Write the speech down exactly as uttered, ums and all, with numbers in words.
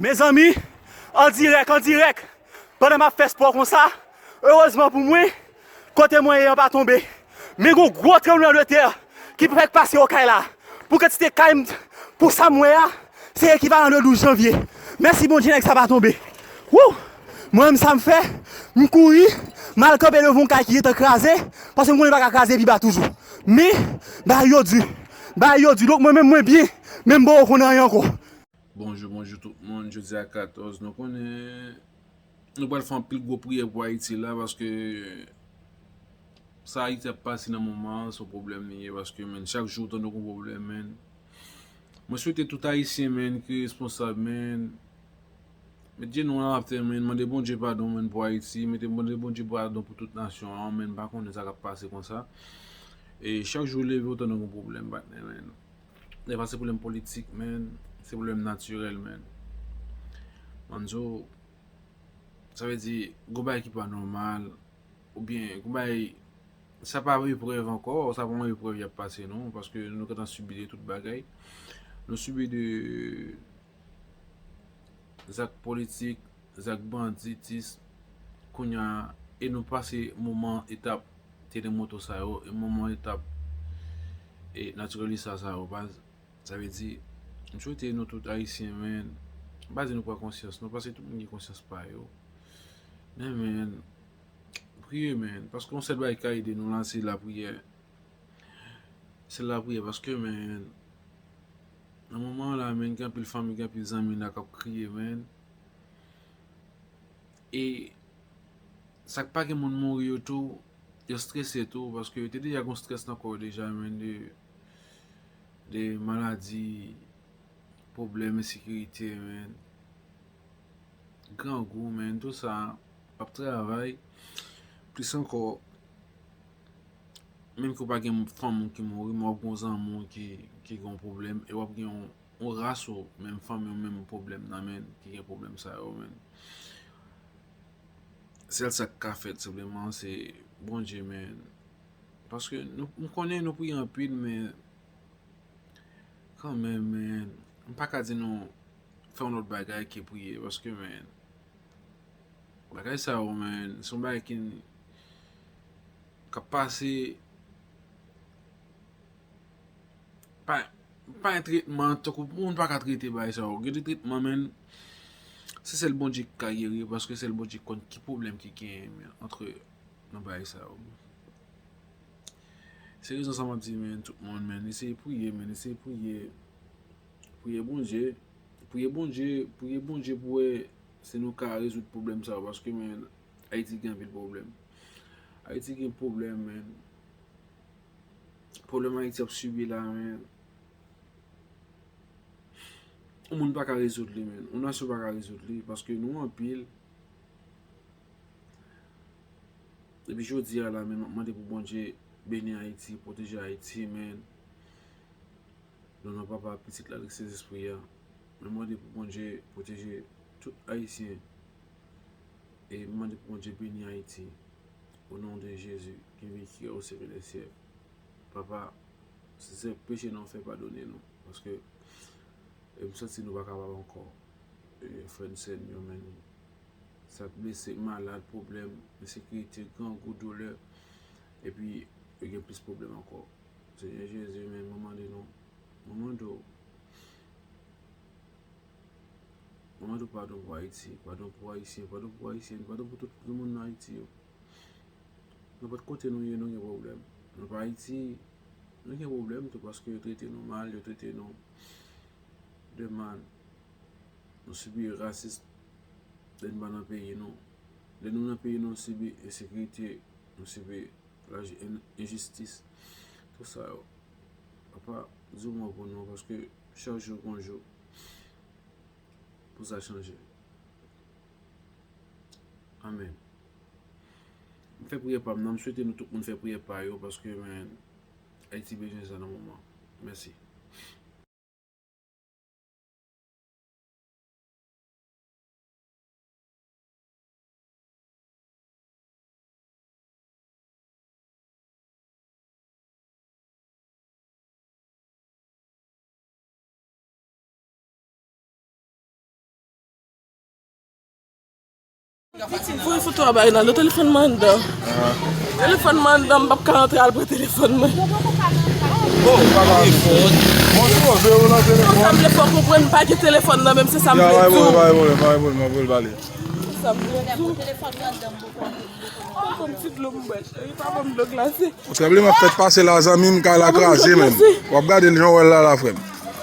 Mezanmi, an dirèk, an dirèk, pandan m ap fè spò konsa, erezman pou mwen, kote mwen ye an pa tonbe. Men gon gwo tranblemanntè ki fèk pase Okay la. Pou kantite kay m, pou sa m wè a, se ekivalan de douz janvye. Mèsi Bondye, nèg sa pa tonbe. Wou! Mwen menm sa m fè, m kouri, m al kanpe devan yon kay ki gentan kraze, paske m konnen l pa ka kraze pi ba toujou. Men, bagay yo di. Bagay yo di. Donk mwen menm mwen byen, men m poko konn anyen ankò. Bonjou, bonjou tout moun. Jodi a katòz, nou konnen nou pral fè anpil gwo priyè pou Ayiti la, paske sa Ayiti ap pase nan moman an, se yon pwoblèm li ye, paske, menn, chak jou ou tande yon pwoblèm, menn. Mwen swete tout Ayisyen, menn, ki responsab, menn, met jenou nan atè, menn, mande Bondye padon, menn, pou Ayiti, mete, mande Bondye padon pou tout nasyon an, menn, m pa konnen sa k ap pase konsa. E chak jou ou leve, ou tande yon pwoblèm, patnè, menn. E pa se pwoblèm politik, menn, se pwoblèm natirèl, menn. Manzo, sa vle di, gon bagay ki pa nòmal, oubyen gon bagay, sa pa eprèv ankò, sa pa yon eprèv y ap pase, non, paske nou gentan sibi de tout bagay. Nou sibi de zak politik, zak banditis, kounye a, e nou pase moman etap teremoto sa yo, e moman etap e natiralista sa yo, baz. Sa vle di, m swete nou tout Ayisyen, menn, m pa di nou pran konsyans, non, paske tout moun gen konsyans pa yo. Men, menn, priye, menn, paske yon sèl bagay ki ka ede nou la, se lapriyè. Se lapriyè, paske, menn, nan moman an la, menn, gen anpil fanmi, gen anpil zanmi la k ap kriye, menn. E sa k pa gen moun mouri yo tou, yo strese tou, paske yo te deja gon strès nan kò yo deja, menn, de, de maladi, pwoblèm, ensekirite, menn. Grangou, menn, tout sa, p ap travay. Plis ankò, menm ke w pa gen fanmi w ki mouri, men w ap gen yon zanmi w ki, ki gen yon pwoblèm, e w ap gen yon, yon ras ou, menm fanmi w, menm pwoblèm nan, menn, ki gen pwoblèm sa yo, menn. Sèl sa k ka fèt, senpleman, se Bondye, menn. Paske nou, m konnen nou priye anpil, men kanmenm, menn, m pa ka di nou fè yon lòt bagay ke priye, paske, menn, bagay sa yo, menn, se yon bagay ki, k ap pase, pa, pa gen tretman, tankou moun pa ka trete bagay sa yo. Gen de tretman, menn, se sèl Bondye ki ka geri, paske sèl Bondye konn ki pwoblèm ki genyen, menn, antre nan bagay sa yo. Se rezon sa m ap di, menn, tout moun, menn, eseye priye, menn, eseye priye. Priye Bondye. Priye Bondye, priye Bondye pou wè si nou ka rezoud pwoblèm sa yo, paske, menn, Ayiti gen anpil pwoblèm. Ayiti gen pwoblèm, menn. Pwoblèm Ayiti ap sibi la, menn. Yon moun pa ka rezoud li, menn. Yon nasyon pa ka rezoud li, paske nou anpil. Depi jodi a la, menn, m ap mande pou Bondye beni Ayiti, pwoteje Ayiti, menn. Nan non Papa, Pitit la, avèk Sentespri a. Mwen mande pou Bondye pwoteje tout Ayisyen. E mwen mande pou Bondye beni Ayiti. O non de Jezi, ki viv, ki règne au siècle des siècles. Papa, si se peche nou fè, padone nou. Paske, e m santi nou pa kapab ankò. E frè n, sè n yo, menn, sa k blese, malad, pwoblèm, ensekirite, grangou, doulè. Epi, yo gen plis pwoblèm ankò. Senyè Jezi, menn, mwen mande nou, mwen mande w, mwen mande w padon pou Ayiti, padon pou Ayisyen, padon pou Ayisyèn, padon pou tout moun nan Ayiti yo. Nenpòt kote nou ye, nou gen pwoblèm. Nou pa Ayiti, nou gen pwoblèm tou, paske yo trete nou mal, yo trete nou de mal. Nou sibi rasis lè n pa nan peyi nou. Lè nou nan peyi nou, nou sibi ensekirite, nou sibi laj-, en-, enjistis, tout sa yo. Papa, di yon mo pou nou, paske chak jou gon jou pou sa chanje. Amèn. M fè priyè pa m nan, m swete nou tout moun fè priyè pa yo, paske, men, Ayiti bezwen sa nan moman. Mèsi. Voye foto a bay Naldo, telefòn mwen anndan. Telefòn mwen anndan, m p ap ka antre al pran telefòn mwen. Oh, telefòn. Mwen twò vle ou nan Konsa telefòn. m vle fè w konprann, m pa gen telefòn nan menm, se sa m Ya, vle pa di vole, w. pa vole, pa vole, mwen vle bale. Se sa m vle di w. Pa ban m ti dlo m bwè, cheri, pa ban m dlo glase. Ou sanble m ap fèt pase la, zanmi m, kay la kraze menm. W ap gade l jan w wè l la la, frè m.